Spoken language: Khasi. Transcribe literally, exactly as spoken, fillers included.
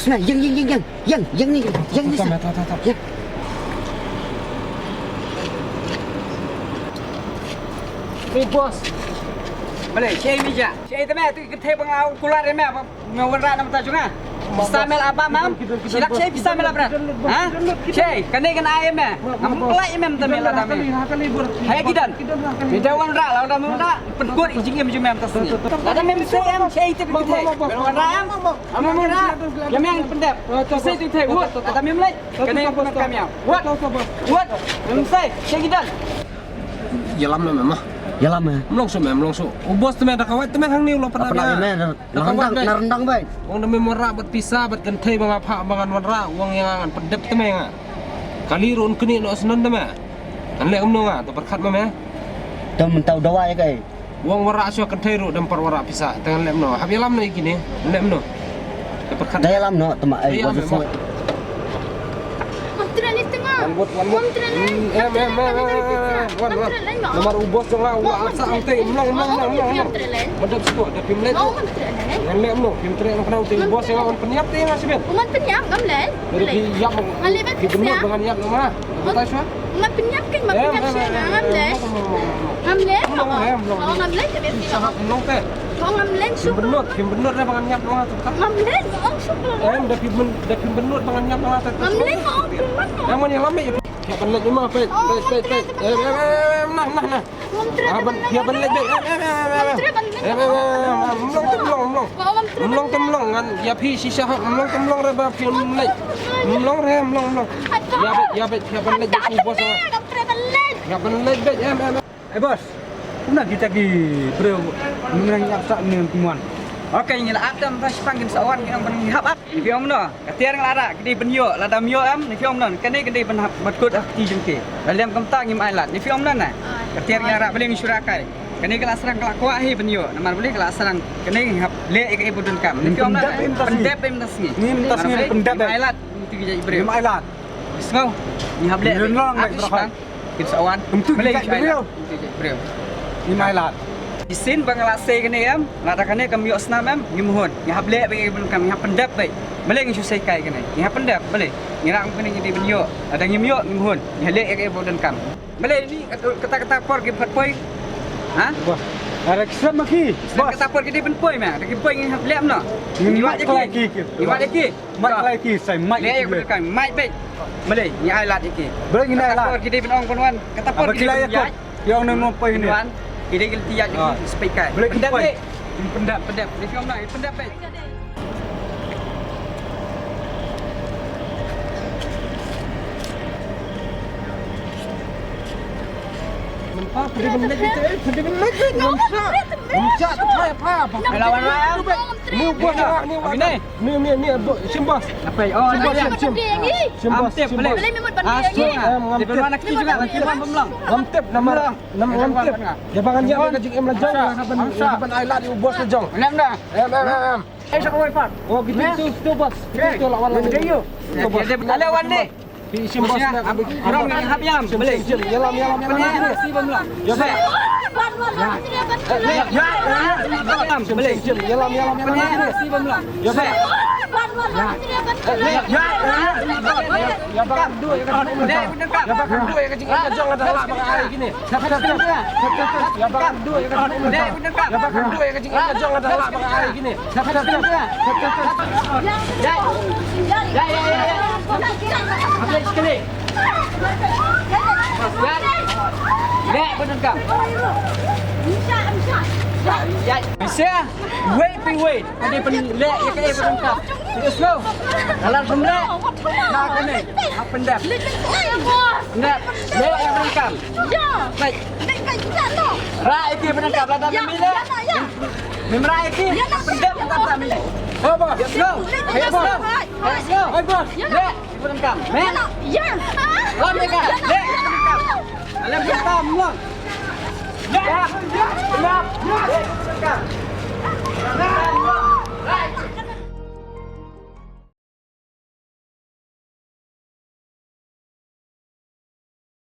Na, ïeng, ïeng, ïeng, ïeng. Ïeng, ïeng ni, ïeng ni. Tama, tama, tama. Ïeng. Hey, boss. Balei, shaei me ja? Shaei te me, tu kynthei ba nga kular ïa me, ba me wanrah na bynta jong nga. Pisa me la ap bam? Shi lak shaei pisa me la ap bam? Ha? Shaei, kane kan ai ïa me. Ngam lait ïa me mynta me lada me. Haei ki don? Me da wanrah, lada me wanrah, pynkut ïa i jingim jong me mynta sngi. Lada mem sei em, shaei te me kynthei. Me wanrah em? Ym wanrah, ïa me ngan pyndep. Pisa te kynthei, wut. Lada mem leit, kane ka pyndonkam ïa. Wut. Wut. Mem sei, shaei ki don? Ïalam noh me ma. Ïalam me. Ym long shuh me, ym long shuh. U boss te me da ka wait te me hangne u la pyndonkam ïa me. Da ka wait me. Na ryndang beit. Ong da mem wanrah bad pisa bad kynthei ba nga phah ba ngan wanrah, ong ïa nga ngan pyndep te me nga. Kali ruh un knieh noh snon te me. Ngan leh kumno nga, to pyrkhat ma me. Te mynta u dawa ïa kaei? Ong wanrah shuwa kynthei ruh, dang pat wanrah pisa. Te ngan leh kumno? Hap ïalam noh ïa kine. Leh kumno? Te pyrkhat. Te ïalam noh, te ma ai. Ïa, wan me, shuwa. Wan bot, wan bot. Wan, wan, wan, wan. Namar u boss jong nga u la ap sah angtei. Ym long, ym long, ym long, ym long. Madep shuwa, da phim leh. Ngan leh kumno? Phim treh, ngan kynmaw te u boss jong nga un pynïap te nga shibit. Ngan pynïap, ngam leh. Phi ïap, phi bynnud ba ngan ïap noh ma. Batai shuwa. Ngam pynïap kein, ngam pynïap shuwa, ngam leh. Ngam leh. Ngam leh. Ngam leh. Ngam leh. Phim bynnud, phim bynnud re ba ngan ïap noh ma. Ngam leh, ngam leh. Em, da phim byn-, da phim bynnud ba ngan ïap noh ma. Ngam leh, ngam leh. Em, ngan ïalam me. Ïa ban leit ma, peit, peit, peit, peit. Em, em, em, em, nah, nah, nah. Ngam treh. Ah, ban, ïa ban leit beit. Em, em, em, em, em. Ngam treh ban leit. Em, em, em, em, em. Ym long te ym long, ym long. Ym long te ym long, ngan ïa phi shisha hok, ym long te ym long re ba phi ym leit. Ym long re, ym long, ym long. Ïa beit, ïa beit, ïa ban leit beit u boss. Ïa ban leit beit, em, em, em. Eh, boss, kumno kita ki briew mynta ïap sah mynta kumne? Okay, ngi la ap tam ba shipang kin sa wan, ngi ong ban ngi hap ap. Ngi ong kumno? Ka tiar nga la rah, ka dei ban ïoh, lada ym ïoh em, ne phi ong kumno, kane ka dei ban hap, ban kut ha kti jong ki. Lada lem kumta ngim ailad, ne phi ong kumno ne? Ka tiar nga la rah, balei ngi shu rah kai? Kane ka la sdang ka la kwah hi ban ïoh, namar balei ka la sdang, kane ngi hap leh ïa kaei ba donkam. Ne phi ong kumno ne? Pyndep ïa mynta sngi. Ngim mynta sngi, pyndep. Ngim ailad, ngi tu ki jait briew. Ngim ailad. Sngew, ngi hap leh. Ngim long leh. Kin sa wan. Kumtu balei kita ki briew. Kita ki briew. Ngim ailad. Shisien ba nga la sei kane em, lada kane kam ïoh snam em, ngim hun. Ngi hap leh beit ïa ka bynta kam, ngi hap pyndep beit. Balei ngi shu sei kai kane? Ngi hap pyndep, balei? Ngi rah kane ngi dei ban ïoh. Lada ngim ïoh, ngim hun. Ngi hap leh ïa ka bynta kam. Balei ni kata kata por ki pat poi. Ha? Wah. Ara kisam ma ki. Kata por ki dei ban poi ma. Ki poi ngi hap leh noh. Ngi wad ïa ki. Ngi wad ïa ki. Mike lai ki, sai Mike. Leh ïa ka bynta kam, Mike beit. Balei ngi ailad ïa ki. Balei ngi ailad. Kata ki dei ban ong ban wan. Kata por ki dei ban ïaid. Ki ong nang ong poi ni. Wan. Ki dei ki leit ïaid ïa ki spek kai. Balei ki poi. Pyndep. Pyndep, pyndep. Dei ki ong nang pyndep beit. Mynta phi dei ban leit beit, phi dei ban leit beit. Ngam shah. Ngam shah, te pha, pha. Ni u boss, ni u boss. Ni, ni, ni, bo-, shim boss. Apa? Oh, shim boss, shim, shim. Shim boss, shim boss. Balei me mut ban leh ngi? Ah, ngam tip. Ngam tip. Ban wan na kti jong nga, ban tip ban pynlong. Ngam tip, namar, nam, ngam tip. Ïa ba ngan ïa ka jingim la jong, ïa ban, ïa ban ai lad ïa u boss la jong. Em, em, em. Ai sa kawei pat. Oh, kita tu, tu boss. Kita tu lawan lagi. Tu boss. Kita wan ni. Ki shim boss na. Rong ngi hap ïam, balei? Ïalam, ïalam, ïalam. Ïa, ïa, ïa. Ïalam, ïalam, ïalam. Ïa, ïa, ïa. Ïa, ïa, ïa. Ïa, ïa, ïa. Ïa, ïa, ïa. Ïa, ïa, ïa. Ïa, ïa, ïa. Ïa, ïa, ïa. Ïa, ïa, ïa. Wait, wait, wait. Ka dei ban leh ïa kaei ba donkam. Ka dei slow. Ka la pynleh. Na kane. Hap pyndep. Pyndep. Leh ïa ba donkam. Baik. Rah ïa ki ba donkam. Lada mem leh. Mem rah ïa ki. Hap pyndep. Lada mem leh. Slow. Slow. Slow. Leh. Ïa ka donkam. Mem. Lam ïa ka. Leh ïa ka donkam. Leh ïa ka donkam.